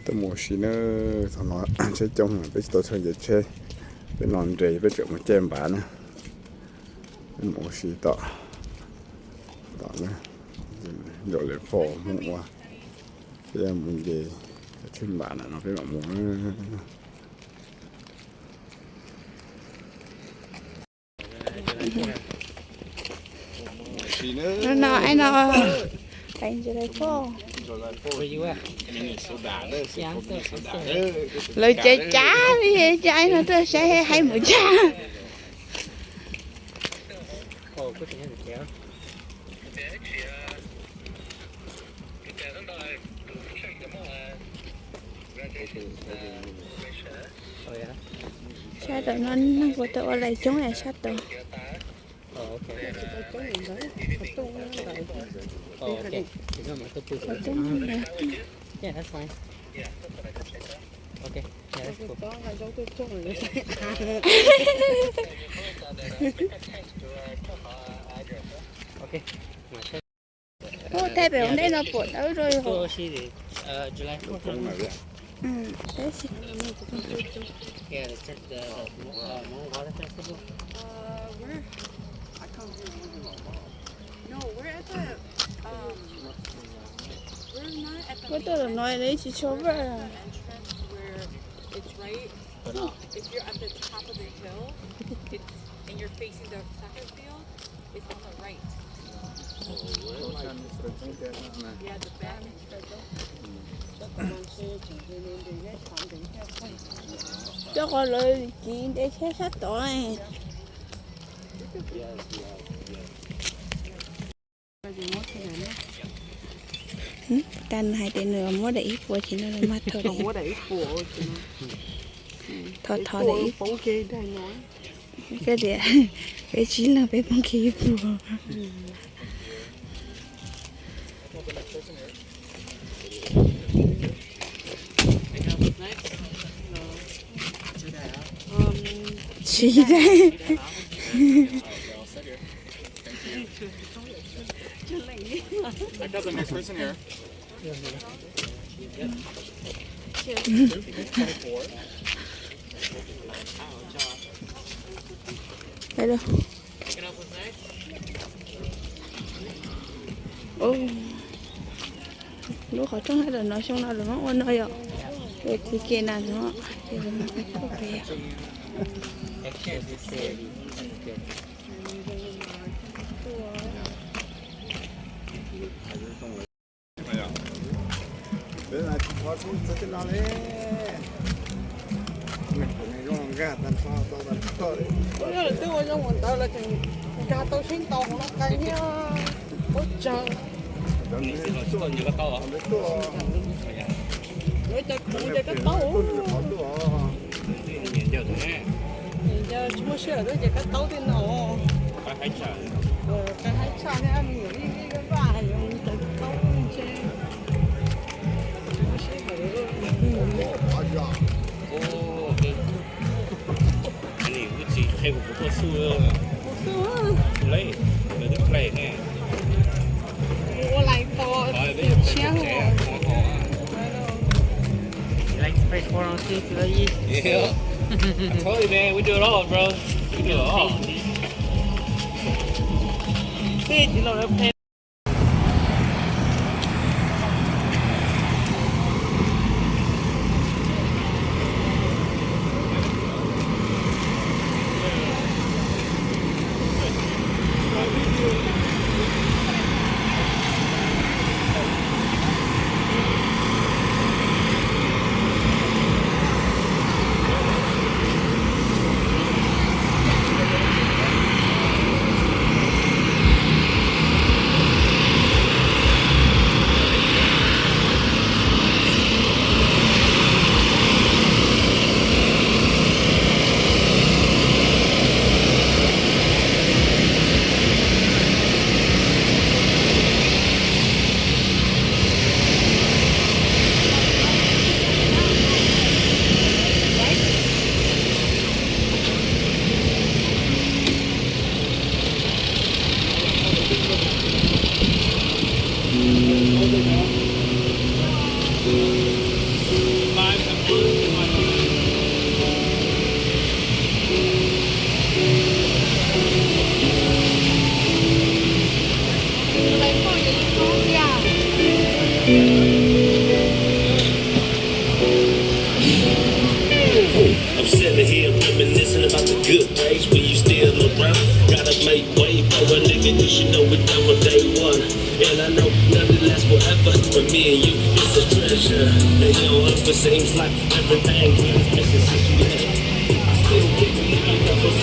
Tuaj mus ua si na, thaum no tsheb coob peb tsis tau txhawj nce tsheb, peb no nres peb tseem mus caij npav na. Peb mus ua si tom, tom na, Yawm Lem Phom mus ua, peb mus nce tsheb npav na no peb mam mus na. No no, ai no, lawv cav cav li, cav no tuaj saib hais mus tshaj. Sab tom no neeg puas tau ua lais coob sab tod. Ub, thaij pem hauv ntej no puas dawb rau yus. Muab tuaj tom no ib tsis tshua vwj. Coj qhov lawv kiv nte tsheb sab tod. Cas nws hais tias nws muab daim ib puas ces nws mas thov, thov daim ib puas. Koj tias peb tsib leeg peb poob kiag ib puas. Tsis dai. Lub qhov rooj hauv no xyoo no lawv muab ua no yom, lawv kwv kiag na no ces lawv mam pib tuaj pem yom. Ua yog lawv twb ua zoo ua ntawd lawv tseem nkag tau sib ntaus hauv no qai thiab. Ua tsaug. Lawv cov kuv ces koj taub. Tsis muaj siab lawm ces koj taub tej no. Qai haib tshaj thiab me nyuam ib vaj yoov cov taub ntshe tsis muaj siab hawm. Ua tsis qhia kuv puas tuaj xu. Xu lawm, lawv twb play ne. Ua lais tos tshiab. Like space for on six lawm. Yeah. I told you, man, we do it all, bro. We do it all. Twb tsis los lawv play. Nws hu tuaj txiv laus tsis hu sib laws os.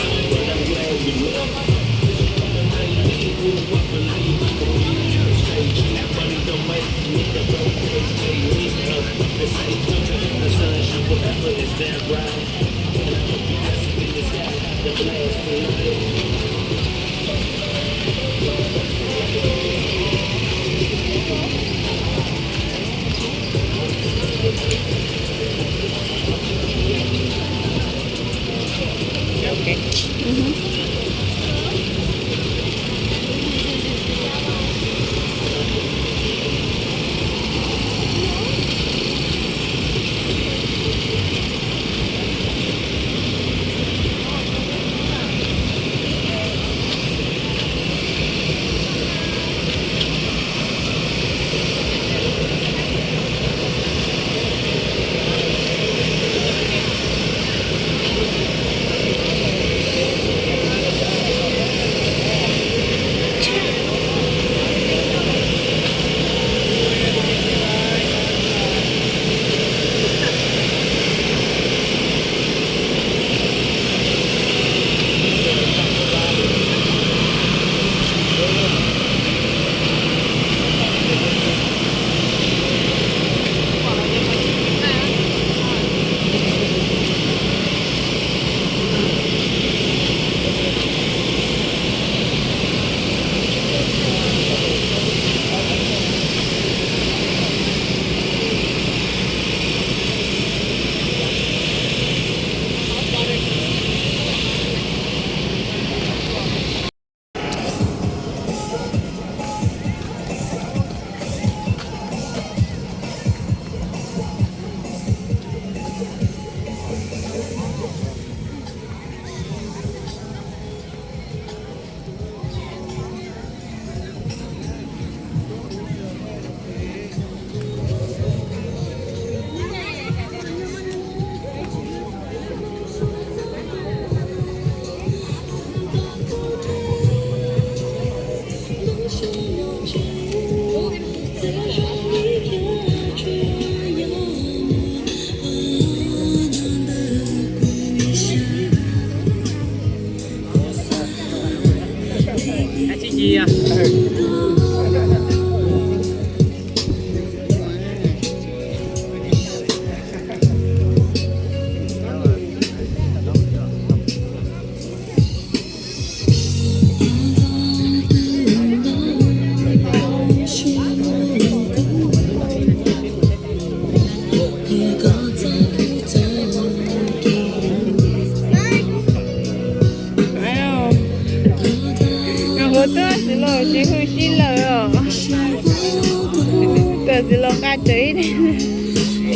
Tam txiv laus nqa tsev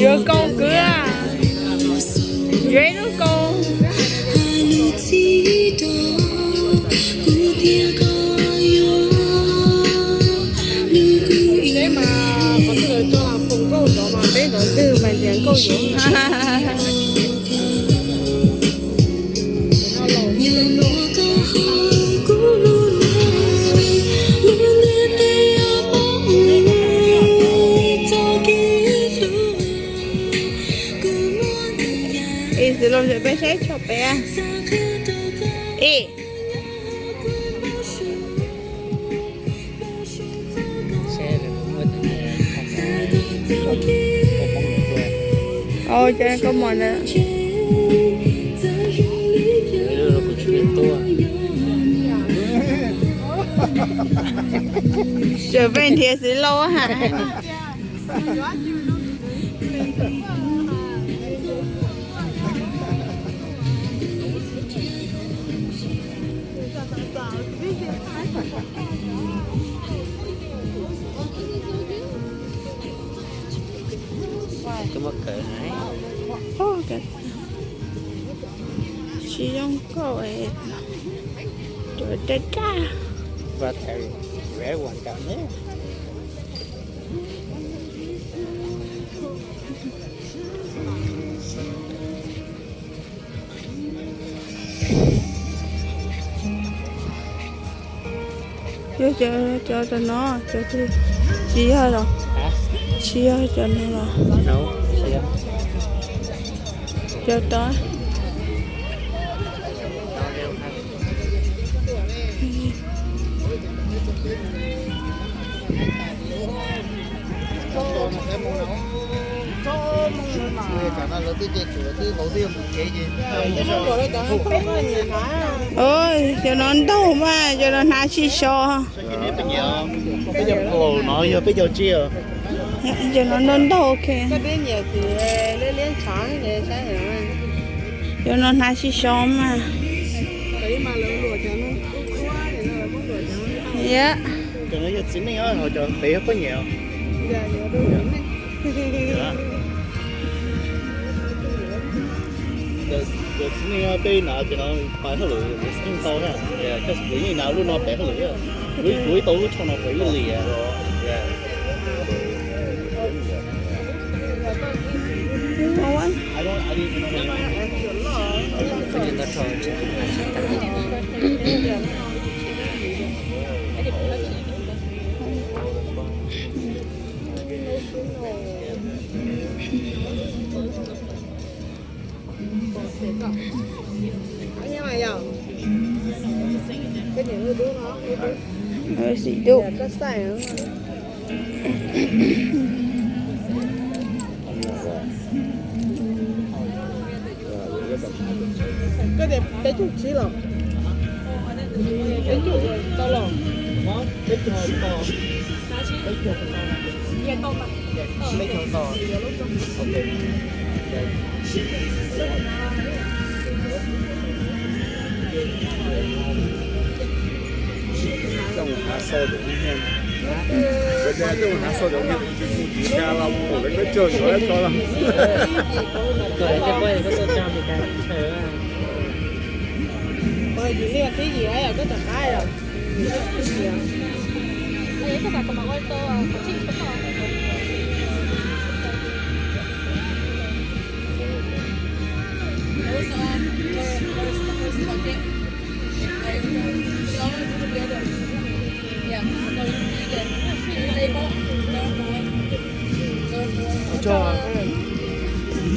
yuav koo kwv, yuav ib lub koo. Peb mas qhov twg los tso las phoom nkauj zov mas peb ntawd twg mas ntiav nkauj yuav. Es txiv laus, peb saib tsho peb. Es Ua cas koj mos ntawd? Tseem pheej nrhiav txiv laus hais. Tsis zoo nkauj, cov daj daj. Cov, cov, cov no, cov twg tsis yog los? Tsis yog cov no los. Cov to. Cov no ntaug mas cov no hnav tsis so. Peb caug plaub no yog peb caug tsib. Cov no ntaug ntaug. Cov no hnav tsis so mas. Yog. Cov no yog txiv neej, ho cov pem yog poj niam. Cov txiv neej peb hnav cov no pais hauj lwm tau na. Kuv yeej hnav lub no pem hauj lwm. Kuv ib tau lub tsho no pem ib li. Xim dub. Koj tias peb caug tsib los? Peb caug tau los? Peb caug tau. Peb caug tau. Coj mus hnav xauj, coj mus hnav xauj, mus tiv ca los mus lawv koj cog yuav ko los.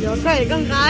Yuav koj es koj nqa.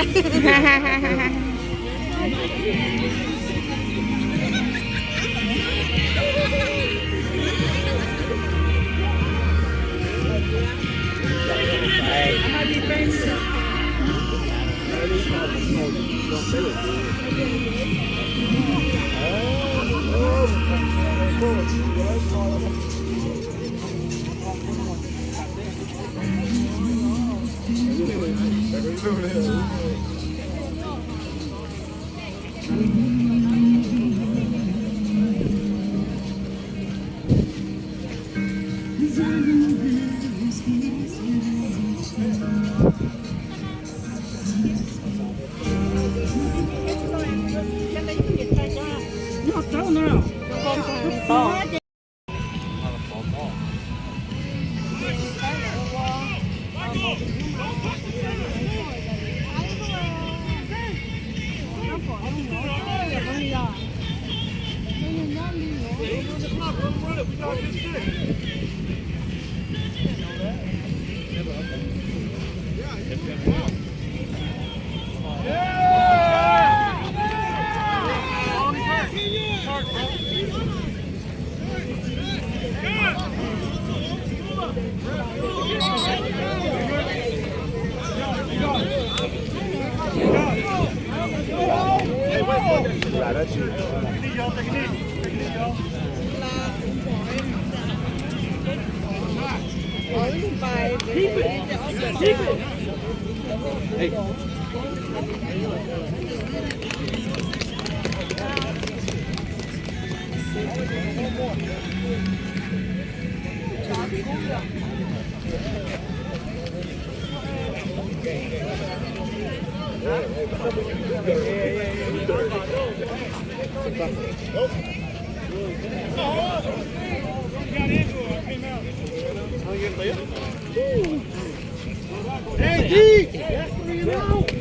Hey, G! That's three and out!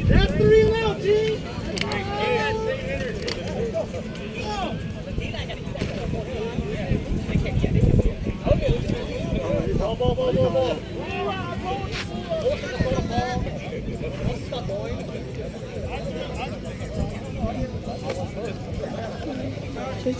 That's three and out, G! Ball, ball, ball, ball, ball. Hey,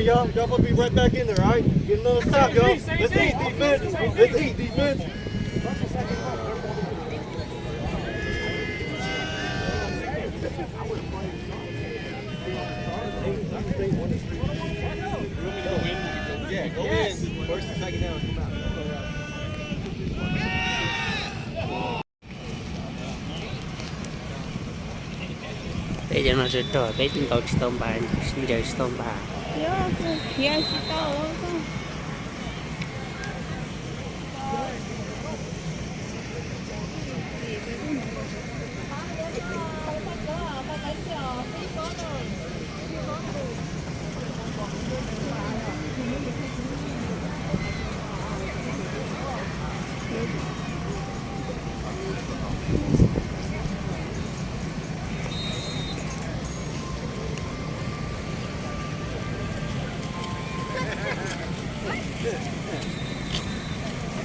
y'all, y'all supposed to be right back in there, all right? Get another stop, y'all. Let's eat defense. Let's eat defense. Peb cov no tsuas rog, peb ntaus tsis tau npas, ncaws tsis tau npas. Khiav tsis tau.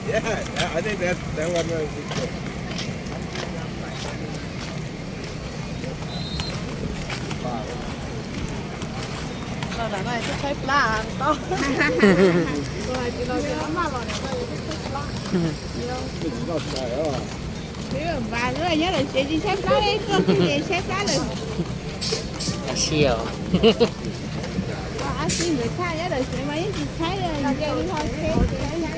Yeah, I think that that one was good. Los nram no twb tshaib plab tau. Los hais tias los nram no maj los nram no twb tshaib plab. Twb vas lub nyob lawm tsev tsis tshaib plab li, tuaj kiag ces tshaib plab lawm. Ab si os. Ab si ntawd tshaj nyob lawm tsev mas yeej tsis tshaib li, nce li ho tsheb tsis tshaib li.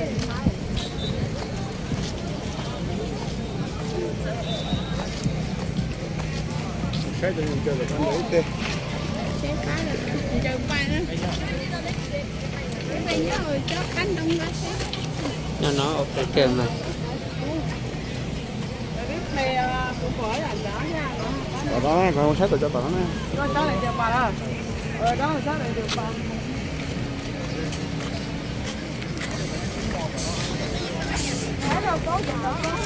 Tshaib plab lawm, ncaws pas na. Nyob no ua pes kawg mas. Tom no, koj saib tom cov tom no na.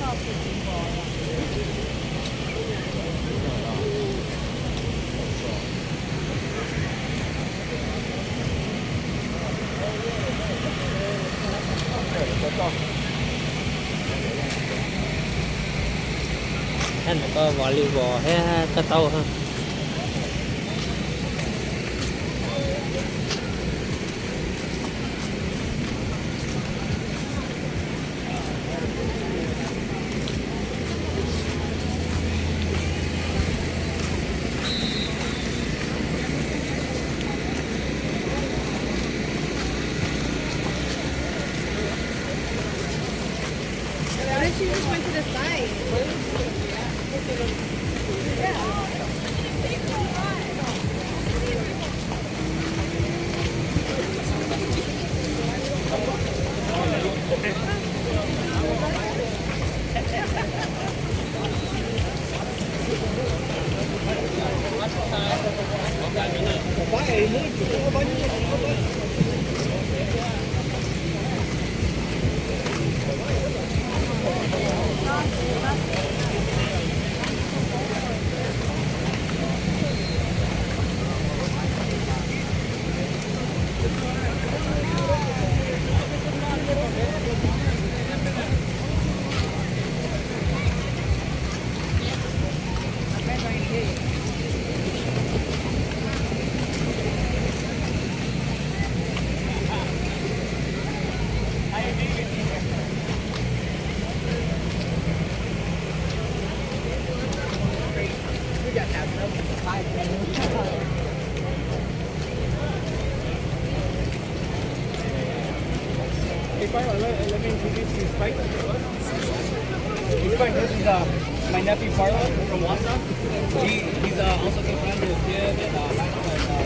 Thab ntawm ko volleyball thiab koj taub. What if she just went to the side? Hey, Byron, let, let me introduce you, Spike. Spike, this is uh, my nephew Carlo from Wausau. He, he's uh, also good friends with Jim and uh, Michael and uh,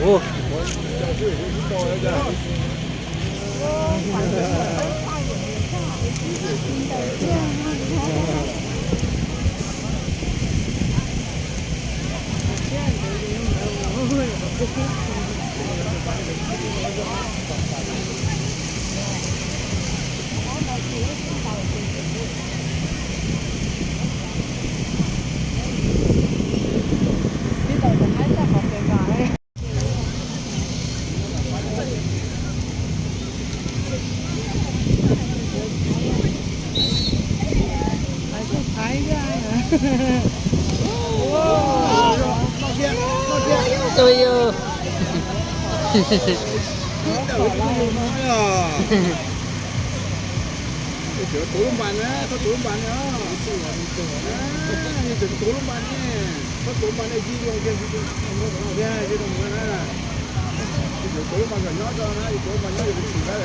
Ua, Tui yus. Yus cov tuav lub npas na, txhob tuav lub npas na. Yus cov tuav lub npas ne, txhob tuav lub npas ne, yig loo kiag, yig loo kiag, yig loo kiag na. Yus cov tuav lub npas kom nyob tso na, yus tuav lub npas nyob yus kuv tsis lawm.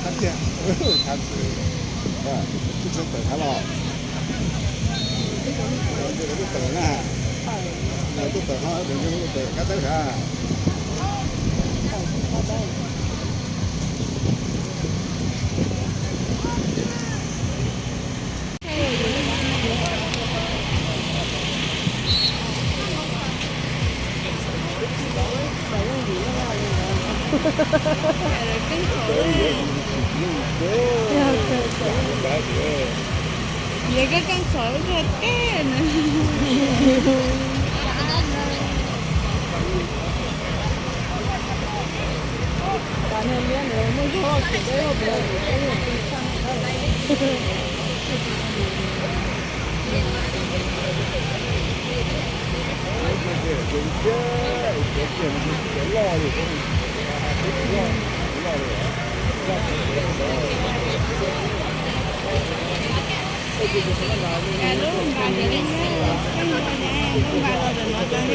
Thab tiag, thab xwb. Tub txawj tawm thab los. Lawv tuaj tawm na. Lawv tuaj tawm ho, lawv tuaj tawm kab tawb sav. Yog koj keej qhov ua teb na. Tam niag liab ntawd muaj zog ces peb ua pem peb ua pem tshaj. Lub npas, lub npas los ntawm no tau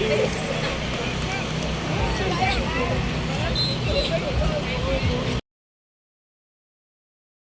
ne.